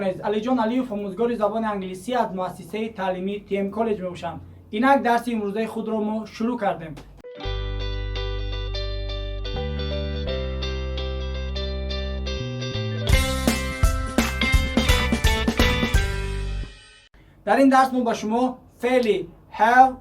Бинандагони азиз, Алиҷон Алиев, омӯзгори забони англисӣ аз муассисаи таълимии ТМ Коллеҷ мебошам. Инак дарси имрӯзаи худро мо шурӯъ кардем. Дар ин дарс мо ба шумо феъли have,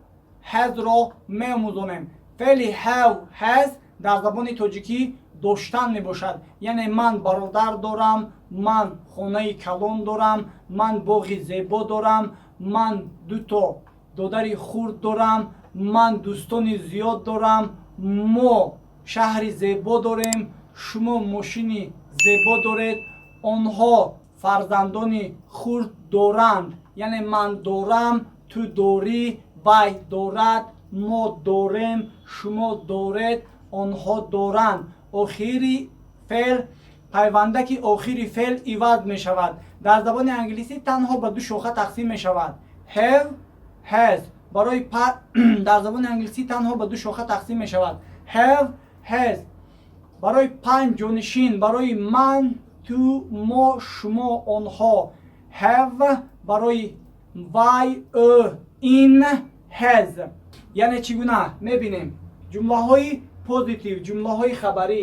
has-ро меомӯзонем. Феъли have, has дар забони тоҷикӣ доштан мебошад, яъне ман бародар дорам, ман хонаи калон дорам, ман боғи зебо дорам, ман дуто додари хурд дорам, ман дӯстони зиёд дорам, мо шаҳри зебо дорем, шумо мошини зебо доред, онҳо фарзандони хурд доранд. Яъне ман дорам, ту дорӣ, вай дорад, мо дорем, шумо доред, онҳо доранд. Охири феъл, пайвандаки охири феъл иваз мешавад. Дар забони англисӣ танҳо ба ду шоха тақсим мешавад: have, has. Барои дар забони англисӣ танҳо ба ду шоха тақсим мешавад: have, has. Барои панҷ ҷонишин, барои ман, ту, мо, шумо, онҳо have, барои вай, ӯ, ин has. Яъне чӣ гуна мебинем? Ҷумлаҳои позитив, ҷумлаҳои хабарӣ: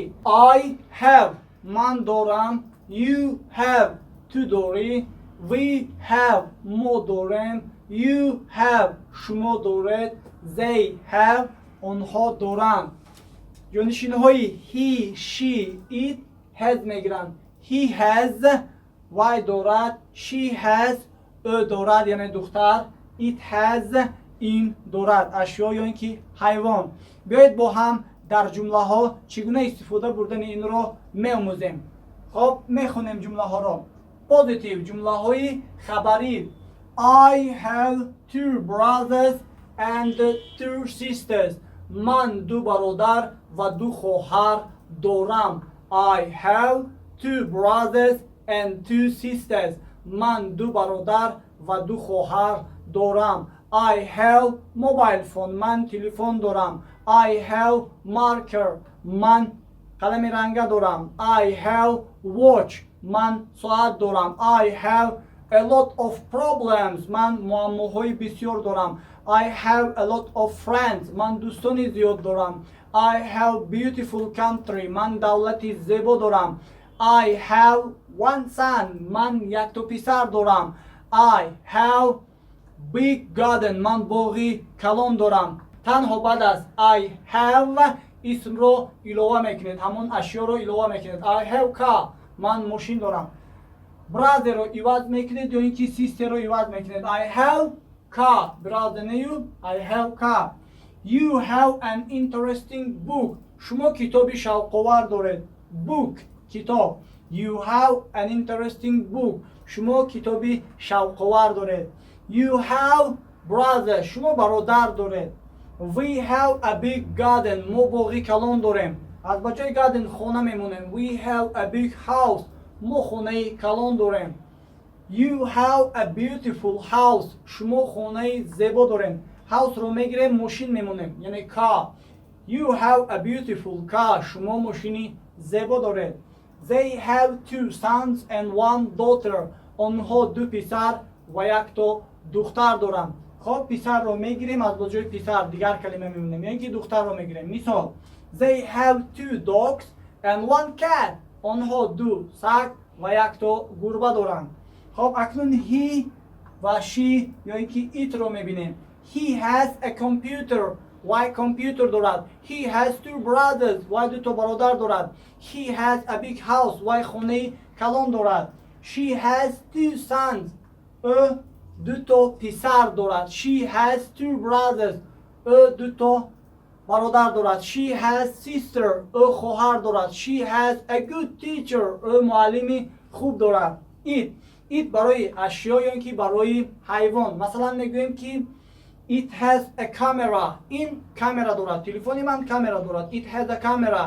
I have, ман дорам, you have, ту дорӣ, we have, мо дорем, you have, шумо доред, they have, онҳо доранд. Ҷонишинҳои he, she, it has мегиранд. He has, вай дорад, she has, ӯ дорад, яъне духтар, it has, ин дорад, ашё ё ин ки ҳайвон. Биёед, бо ҳам дар ҷумлаҳо чӣ гуна истифода бурдани инро меомӯзем. Хоб, мехонем ҷумлаҳоро. Позитив, ҷумлаҳои хабарӣ: I have two brothers and two sisters. Ман ду бародар ва ду хоҳар дорам. I have two brothers and two sisters. Ман ду бародар ва ду хоҳар дорам. I have mobile phone. Ман телефон дорам. I have marker. Ман қалами ранга дорам. I have watch. Ман соат дорам. I have a lot of problems. Ман муаммоҳои бисёр дорам. I have a lot of friends. Ман дӯстони зиёд дорам. I have beautiful country. Ман давлати зебо дорам. I have one son. Ман якто писар дорам. I have big garden. Ман боғи калон дорам. Танҳо баъд аз I have исмро илова мекунед, ҳамон ашёро илова мекунед. I have car. Ман мошин дорам. Brother ро иваз мекунед ё ин ки sister ро иваз мекунед. I have car, brother нею, I have car. You have an interesting book. Шумо китоби шавқовар доред. Book, китоб. You have an interesting book. Шумо китоби шавқовар доред. You have brother. Шумо бародар доред. We have a big garden. Мо боғи калон дорем. Аз ба ҷои garden хона мемонем. We have a big house. Мо хонаи калон дорем. You have a beautiful house. Шумо хонаи зебо дорем. House ро мегирем, мошин мемонем, яъне car. You have a beautiful car. Шумо мошини зебо доред. They have two sons and one daughter. Онҳо ду писар ва якто духтар доранд. Хоб, писарро мегирем, аз ба ҷои писар дигар калима мемонем ё ин ки духтарро мегирем. Мисол: They have two dogs and one cat. Онҳо ду саг ва якто гурба доранд. Хоб, акнун he ва she ё ин ки it ро мебинем. He has a computer. Вай компютер дорад. He has two brothers. Вай дуто бародар дорад. He has a big house. Вай хонаи калон дорад. She has two sons. Ӯ дуто писар дорад. She has two brothers. Ӯ дуто бародар дорад. She has sister. Ӯ хоҳар дорад. She has a good teacher. Ӯ муаллими хуб дорад. It. It барои ашё ё ин ки барои ҳайвон. Масалан, мегӯем ки it has a camera. Ин камера дорад, телефони ман камера дорад. It has a camera.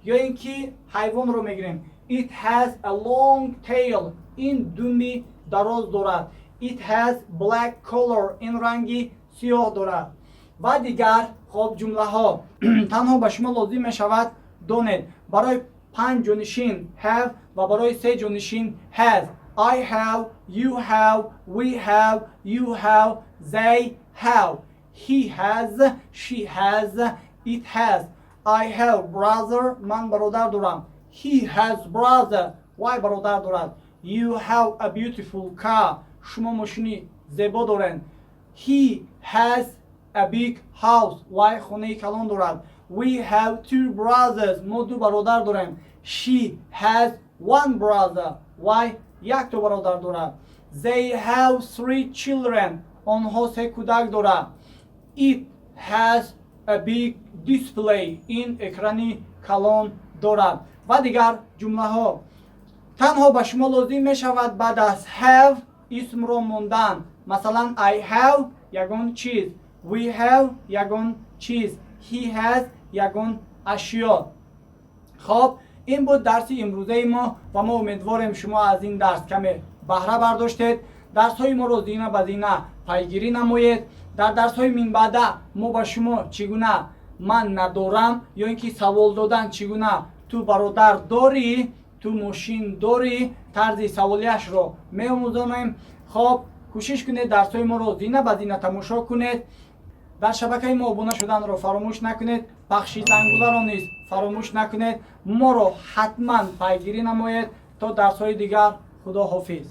Ё ин ки ҳайвонро мегирем: it has a long tail. Ин думи дароз дорад. It has black color. Ин ранги сиёҳ дорад ва дигар. Хоб, ҷумлаҳо танҳо ба шумо лозим мешавад донед: барои панҷ ҷонишин have ва барои се ҷонишин has. I have, you have, we have, you have, they have, he has, she has, it has. I have brother, ман бародар дорам. He has brother, вай бародар дорад. You have a beautiful car, шумо мошини зебо доред. He has a big house, вай хонаи калон дорад. We have two brothers, мо ду бародар дорем. She has one brother, вай якто бародар дорад. They have three children, онҳо се кӯдак дорад. It has a big display, ин экрани калон дорад ва дигар ҷумлаҳо. Танҳо ба шумо лозим мешавад баъд аз have исмро мондан. Масалан, I have ягон чиз, we have ягон чиз, he has ягон ашё. Хоб, ин буд дарси имрӯзаи мо ва мо умедворем, шумо аз ин дарс каме баҳра бардоштед. Дарсҳои моро зина ба зина пайгирӣ намоед. Дар дарсҳои минбаъда мо ба шумо чӣ гуна ман надорам ё ин ки савол додан, чӣ гуна ту бародар дорӣ, ту мошин дорӣ, тарзи саволияшро меомӯзонем. Хоб, кӯшиш кунед, дарсҳои моро зина ба зина тамошо кунед. Дар шабакаи мо обуна шуданро фаромӯш накунед, пахши зангуларо низ фаромӯш накунед. Моро ҳатман пайгирӣ намоед. То дарсҳои дигар, худо ҳофиз.